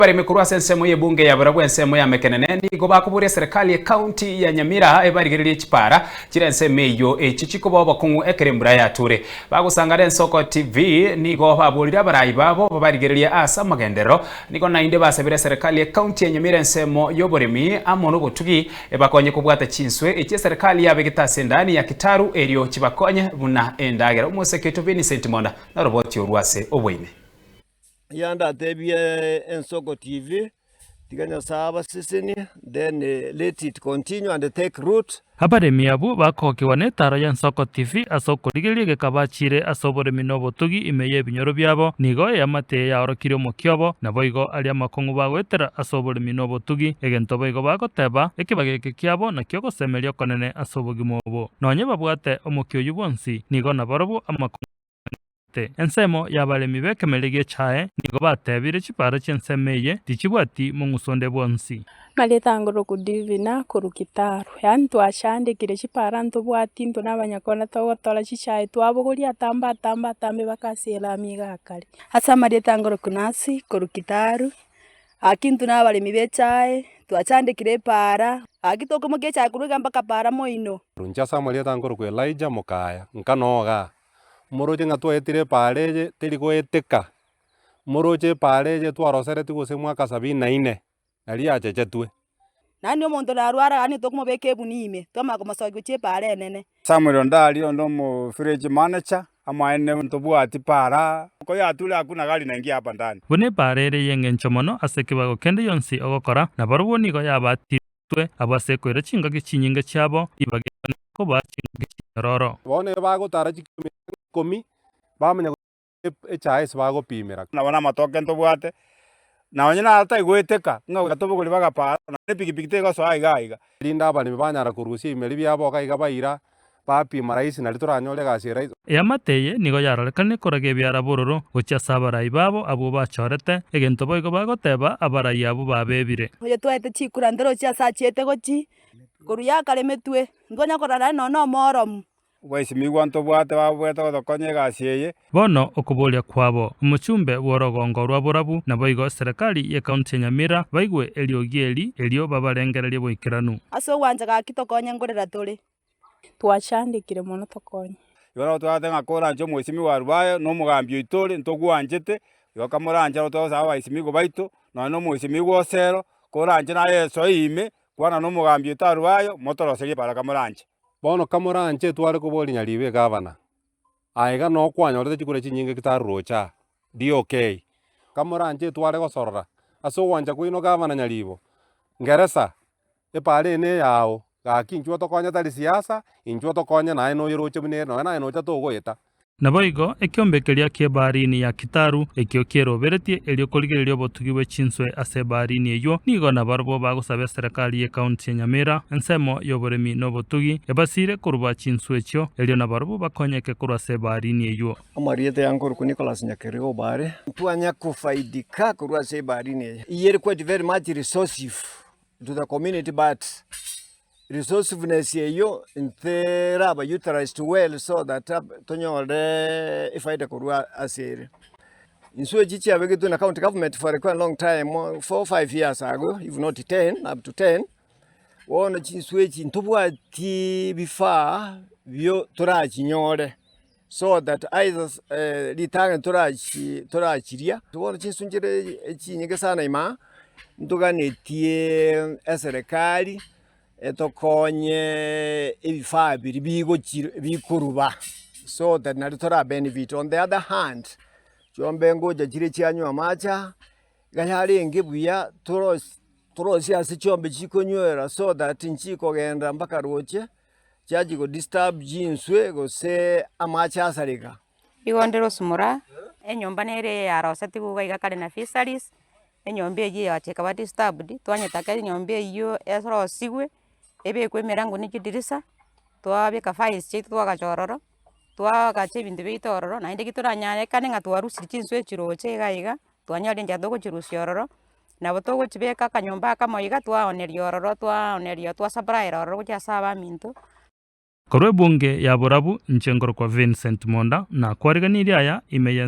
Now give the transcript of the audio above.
Abaremi korwa ase ensemo y'ebunge ya barabwo ensemo ya Mekenene nigo bakoboria eserekari y'ecounty ya Nyamira ebarigererie chipara chire ensemo eyio echio chikoba obokong'u ekero embura yature. Bagosangana Ensoko TV nigo baborire abarai babo babarigererie ase amagenderero. Nigo naende basabire eserekari y'ecounty ya Nyamira ensemo y'oboremi amo nobotugi ebakonye kobwata chinswe echio eserekari yabegete ase endani ya Kitaru erio chibakonye buna endagera. Omoseke oito Vincent Monda noroboti orwo ase oboime. Ekiagera ndatebie Ensoko TV, tiga Nyasae abasesenie, then let it continue and take root. Abaremi abwo bakogokigwa netaro y'Ensoko TV ase okorigereria egeka bachiire ase oboremi na obotugi ime y'ebinyoro biabo, nigo eamate eye yaorokirie omokia obo, naboigo aria amakong'u bagoetera ase oboremi na obotugi, egento boigo bagoteba, ekebago eke kiabo nakio ogosemeria okonene ase obogima obo. Nonye babwate omokia oyio bwonsi, nigo nabarobwo amakong'u. Ensemo y'abaremi b'ekemeria gi'echae nigo batebire chipara chi'ensemo eye tichibwati mong'uso onde bwonsi. Marieta ngoroku Divina korwa Kitaru, yaani twachandekire chipara ntobwati intwe na abanyakona togotora chichae twabogoria atambe atambe atambe mpaka ase elami iga akare. Ase amarieta ngoroku Nancy korwa Kitaru, gaki intwe na abaremi ba echae, twachandekire epaara, gaki tokoimokia echae korwa iga mpaka paara moino. Inche ase amarieta ngoroku Elijah Mokaya, nka nogaa. Moroche ng'a twaetire epaara eye teri goeteka, moroche epaara eye twaroseretigwe gose mwaka sabini na ine, nari yachechetwe. Naende omonto narware yaani tokomobeka ebuni ime, twamanya komosokia gochia epaara enene. Samuel Ondari onde omo village manager, amaene ntobwati paara, koyature hakuna gari naingia hapa ndani. Buna epaara ere y'engencho mono ase ekebago kende gionsi ogokora, na barobwo nigo yabatirwe abwo ase ekoira chingaki chinyinge chiabo, ribaga erio koba chingaki chinyororo. Bono ere bagotara chikilomita ikomi, bamanya goika echae ase bagopimera. Nabo namatoke ntobwate, na onye naro taigweteka, ng'a tobogori bagapara, nonya epikipiki tegosoa iga iga. Erinde abaremi banyara korusia ebimeri biabo iga iga baira, bapima rahisi nario toranyore egasi eye rahisi. Eamate eye nigo yarorekane koraga ebiara bororo gochia ase abarai babo abwo bachorete, egento boigo bagoteba abarai abwo babebire. Oyo twaete chikura ntorochi ase achiete gochia, korwa yakaremetwe. Nkonya korora naende nonya nomoromu. Obwesimigwa ntobwate babwate gotokonya egasi eye. Bono okoboria kwabo, omochumbe bw'orogongo rwa borabu, naboigo eserekari y'ekaunti ya Nyamira baigwe eriogi eri, erio babarengererie boikeranu. Ase ogwancha gaki tokonye nkorera tore. Twachandekire mono tokonye. Igo nabo twagoteba ng'a koranche omwesimigwa Arubayo na omogambi oito ore ntogwanchete, igo kamoranche nabo twagosaba abaesimigwa baito, nonya na omwesimigwa Osero, koranche naye esoe ime, Kwana nomogambi oito Arubayo, motoroserie ebaraka moranche. Bono kamoranche tware koboria nyaribo egavana, aye iga noo kwanyorete chikura chinyinge Kitaru roche aa, DOK. Kamoranche tware gosorora ase ogwancha kwaino gavana nyaribo, ngeresa, epaara eye neyao, gaki inchuo otokonye tari siasa, inchuo otokonye naye noyeroche buna ere, nonya naye nocha togoeta. Naboigo ekeombe keria ki'ebaharini ya Kitaru, ekio kieroberetie erio korigereria obotugi bwe chinswe ase ebaharini eyio, nigo nabarabwo bagosaba eserekari y'ekaunti ya Nyamira, ensemo y'oboremi na obotugi, ebasiire koruba chinswe echio, erio nabarabwo bakonyeke korwa ase ebaharini eyio. Amarieta ya nkorokwa Nicholas Nyakerigo Obare. Ntwanya kofaidika korwa ase ebaharini eye. Iyere quite very much resourcive to the community but Resourcefulness eyio nteraba utilized well so that tonyore efaida korwa ase ere. Inswe echi chiabegetwe na county government for a quite long time, four five years ago if not ten up to ten, bono chinswe echi ntobwati vifaa bio torachinyore so that either ritang'ani torachi torachiria. Bono chinswe nchire echinyinge sana ime aa, ntoganetie eserekari etokonye ebifaa biria bigochi bikoruba so that nario tora benefit. On the other hand, chiombe ngocha chire chianywa amache aa, iga yarenge buya torosi torosie ase chiombe chikonywera so that nchikogenda mpaka roche, chiachia go disturb chinswe gose amache asareka. Igo ndire osumora, enyomba nere eye yarosetigwe iga iga kare na fisheries, enyomba eywo egacha ekaba disturbed, twanyetaka enyomba eywo erosigwe, ebekwe emerango na chidirisa, twabeka files chiaito twagacha ororo, twagacha ebinto biaito ororo, naende ki toranyarekane ng'a twarusirie chinswe echi roche iga iga, twanyorire enchera togochirusia ororo, nabo togochibeka akanyomba akamo iga twaoneria ororo twaoneria twasuppliera ororo gochia ase abaminto. Korwa ebunge ya borabu, inche nkorokwa Vincent Monda, nakwariganirie aya ime ye.